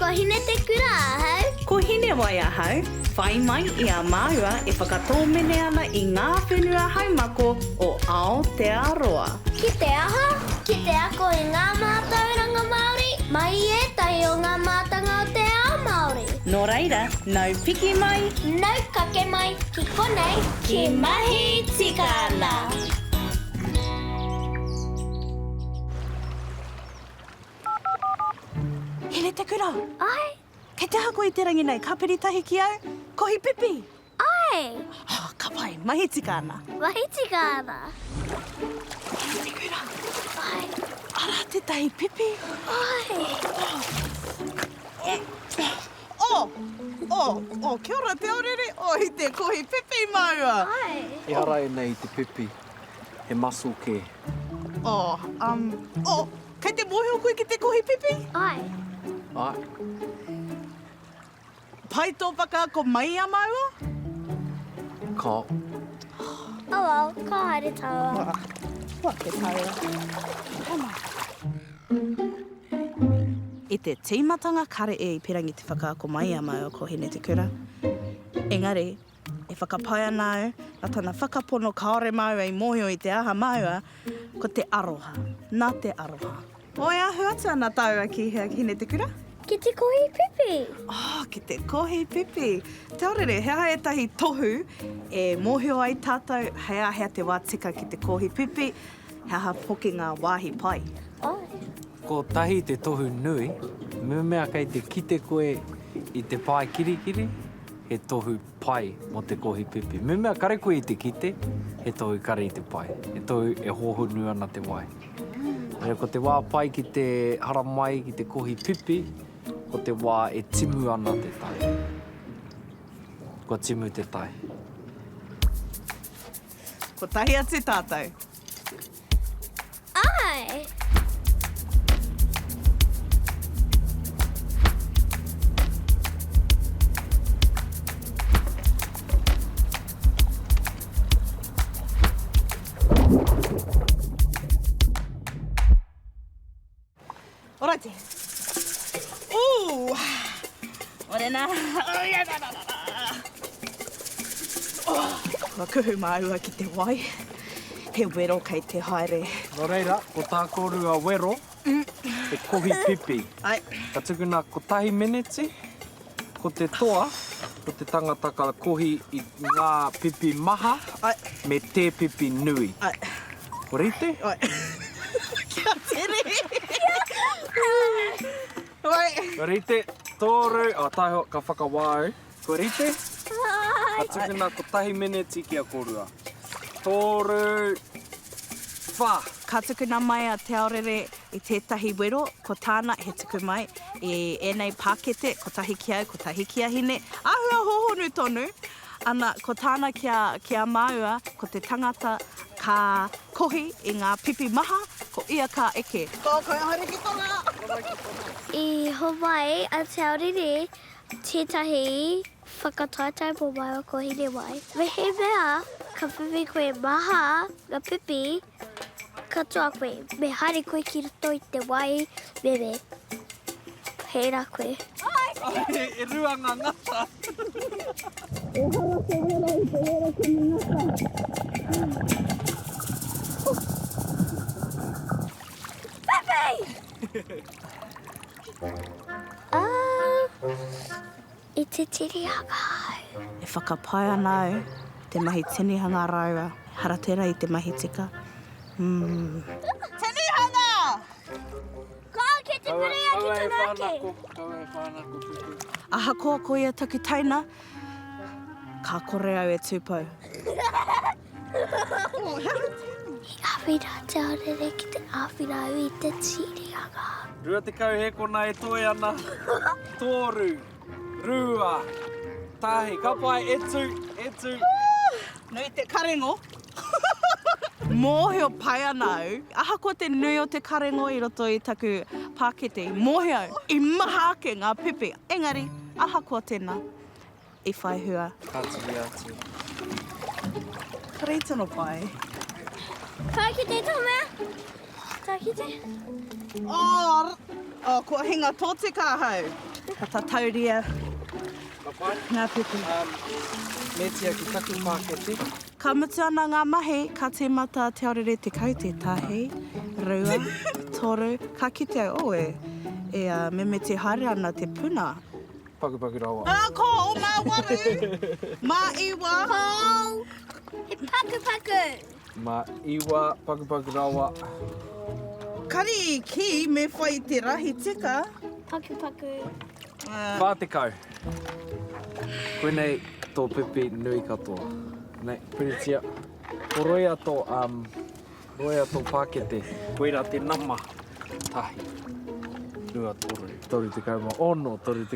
Ko Hinetekura ahau. Ko Hinewai ahau, whai mai i a māua e whakatōmene ana i ngā whenua haumako o Aotearoa. Ki te aha? Ki te ako i ngā mātauranga Māori mai i ētahi o ngā mātanga o te ao Māori. Nō reira, nau piki mai. Nau kake mai ki konei. Ki mahi tika ana. Hinetekura! Ae. Kei te aha koe i te rangi nei? Ka piri tahi ki au? Kohi pipi! Ae! Oh, ka pai, mahi tika ana. Mahi tika ana. Hinetekura! Ae. Ara tētahi pipi. Ae. Oh. Oh! Oh! Oh, kia ora Te Aorere! Oh, i te kohi pipi māua! Ae. Ehara ēnei i te pipi, he mussel kē. Oh, um, oh, kei te mōhio koe ki te kohi pipi? Ae. Ae. Pai tō whakaako mai i a māua? Ka. Oh well, ka haere tāua. Kua te tāua. Haere mai. I te tīmatanga kare e i pirangi te whakaako mai i a māua ko Hinetekura. Engari, E whakapae ana au, nā tana whakapono kāore māua i mōhio i te aha māua, ko te aroha, nā te aroha. Oh, e ahu atu ana tāua ki hea, Hinetekura? Ki te kohi pipi. Oh, ki te kohi pipi. Te Aorere, he aha ētahi tohu e mōhio ai tātou hei āhea te wā tika ki te kohi pipi, he aha hoki ngā wāhi pai? Āe. Kotahi te tohu nui, mehemea kei te kite koe i te pae kirikiri, he tohu pai mō te kohi pipi. Mehemea kare koe i te kite, he tohu kare i te pai. He tohu e hōhonu ana te wai. Engari ko te wā pai ki te haramai, ki te kohi pipi, ko te wā e timu ana te tai. Kua timu te tai. Kotahi atu tātou. Āe! Oraiti. Ooh! Morena. Oh, kua kuhu māua ki te wai. He wero kei te haere. Nō reira, ko tā kōrua wero, he kohi pipi. Ai. Ka tukuna kotahi meneti, ko te toa, ko te tangata ka kohi i ngā pipi maha Ai. me te pipi nui. Ai. Kua rite? Ai. Kia tere! Ai. Kua rite, toru, oh, taihoa, ka whakawā au. Kua rite? Ai. Ka tukuna kotahi meneti ki a kōrua. Toru, wha! Ka tukuna mai a Te Aorere i tētahi wero, ko tāna he tuku mai i ēnei pākete, kotahi ki au, kotahi ki a Hine, āhua hōhonu tonu, ana, ko tāna ki a, ki a māua, ko te tangata ka kohi i ngā pipi maha, ko ia ka eke. Ko koe haere ki tonga! I homai a Te Aorere tētahi whakataetae mō māua ko Hinewai. Mehemea ka whiwhi koe maha ngā pipi, katoa koe, me haere koe ki roto i te wai meme. Pērā koe. E rua ngā ngata. Ehara te wero i te wero kimi ngata. Pipi! Ah, i te tirihanga au. E whakapae ana au te mahi tinihanga rāua, ehara tērā i te mahi tika. Mm. Tinihanga! Ka ki te purea ki tana ake. Kaua e whānako pipi. Ahakoa ko ia taku teina, ka kore au e tūpou. I āwhina te aorere ki te āwhina au i te tīrihanga. 20 hēkona e toe ana. Toru, rua, tahi. Ka pai, e tū, e tū. Nui te karengo. Mōhio pai ana au, ahakoa te nui o te karengo i roto i taku pākete, i mōhio au, i maha ake ngā pipi. Engari, ahakoa tēnā, i whai hua. Ka tuhi atu. Kare tino pai. Ka kite tō mea? Ka kite? Oh, oh, kua hinga tōtika ahau. Ka tatauria ngā pipi. Metia ki taku pākete. Ka mutu ana ngā mahi, ka tīmata Te Aorere 10, tētahi, rua, toru, ka kite au, oh, e, e mimiti haere ana te puna. Pakupaku rawa. Ā, ko o mā waru, mā iwa. Ko, he pakupaku. Mā iwa, pakupaku rawa. Kari i kī me whai i te rahi tika. Pakupaku. 40. Koinei tō pipi nui katoa. Nei, puritia. Horoia tō, um, horoia tō pākete. Koira te nama. Tahi. Rua, toru. 36, 37.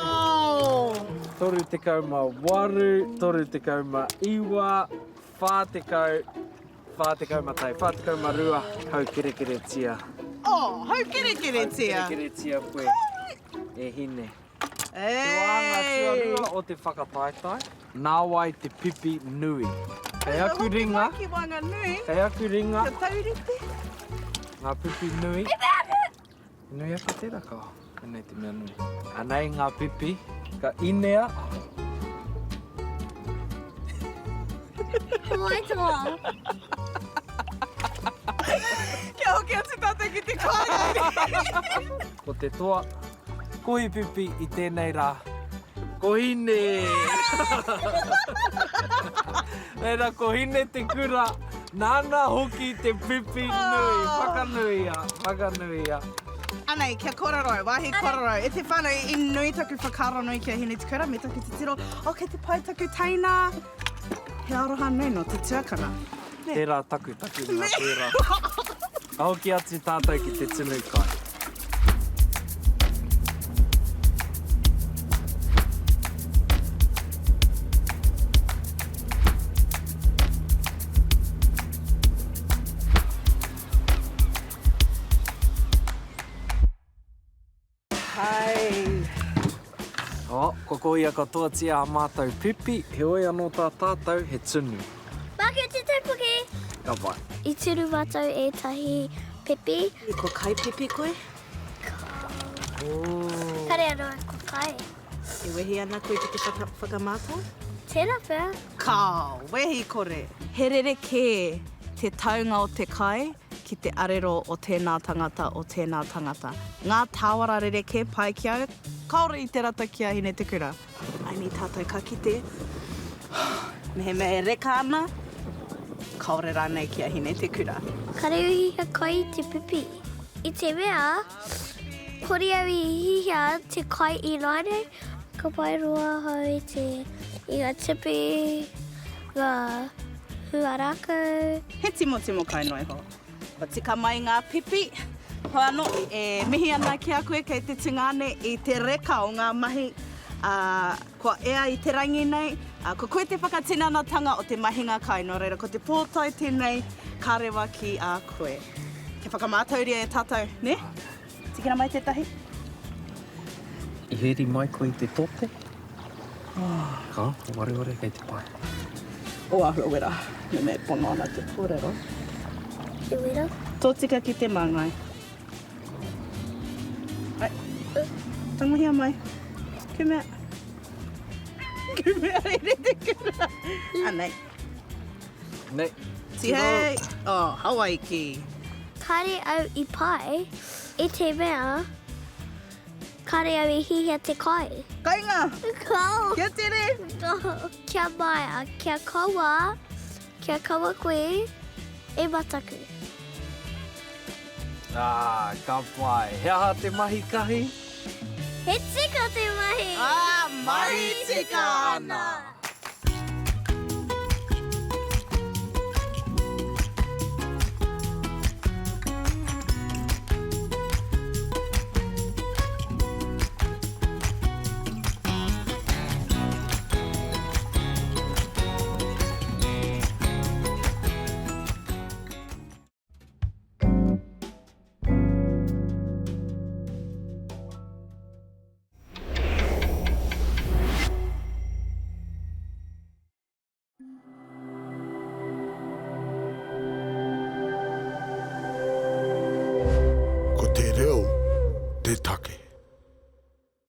Oh! 38, 39, 40, 41, 42, haukerekeretia. Oh, haukerekeretia. Haukerekeretia koe, e hine. Te wāhanga tuarua o te whakataetae, nāwai te pipi nui. Kei aku ringa, kei aku ringa, ngā pipi nui. Nui ake tērā ka, anei te mea nui. Anei ngā pipi, ka inea. Waitoa. Kia hoki atu tātou ki te kāinga. Ko te toa, kohi pipi i tēnei rā. Ko Hine! Reira, ko Hine te kura, nāna hoki te pipi nui. Whakanuia, whakanuia. Anei, kia korero, wāhi korero. E te whānau, i nui taku whakaaro nui ki a Hine Te Kura me taku titiro, oh, kei te pai taku teina. He aroha nui nō te tuakana. Tērā taku taku nā tērā. Ka hoki atu tātou ki te tunu kai. Hai. Oh, kua kohia katoatia ā mātou pipi, heoi anō tā tātou he tunu. Māku te taupoki! Ka pai. I tunu mātou ētahi pipi. I ko kai pipi koe? Oh. Kare anō ko kai. E wehi ana koe ki te whakamātau? Tēnā pea. Kāo, wehi kore. He rerekē te taunga o te kai ki te arero o tēnā tangata, o tēnā tangata. Ngā tāwara rerekē pai ki au, kāore i te rata ki a Hinetekura. Aini tātou ka kite, mehemea e reka ana, kāore rānei ki a Hinetekura. Kare au i hihia kai i te pipi. I te mea, kore au i hihia te kai ināianei, ka pai roa ahau i te, i ngā tipi, ngā huarākau. He timotimo kai noa iho. Kua tika mai ngā pipi. Hoi anō, e mihi ana ki a koe kei te tungāne i te reka o ngā mahi, ā, kua ea i te rangi nei. Ā, ko koe te whakatinanatanga o te mahinga kai, nō reira ko te pōtae tēnei ka rewa ki a koe. Kia whakamātauria e tātou, nē? Tikina mai tētahi. I heri mai koe i te tote? Ka, wareware kei te pai. O āhua wera, me me pono ana te kōrero. Te wera? Tōtika ki te māngai. Ai, tangohia mai. Kumea. Kumea rere te kura. Anei. Nei. Tihei! Oh, Hawaiki! Kare au i pai, i te mea, kare au i hihia te kai. Kainga! Ka! Kia tere! Kia maea, kia kaua, kia kaua koe e mataku. Ah, ka pai. He aha te mahi kahi? He tika te mahi! Ah, mahi tika ana! Ko te reo te take.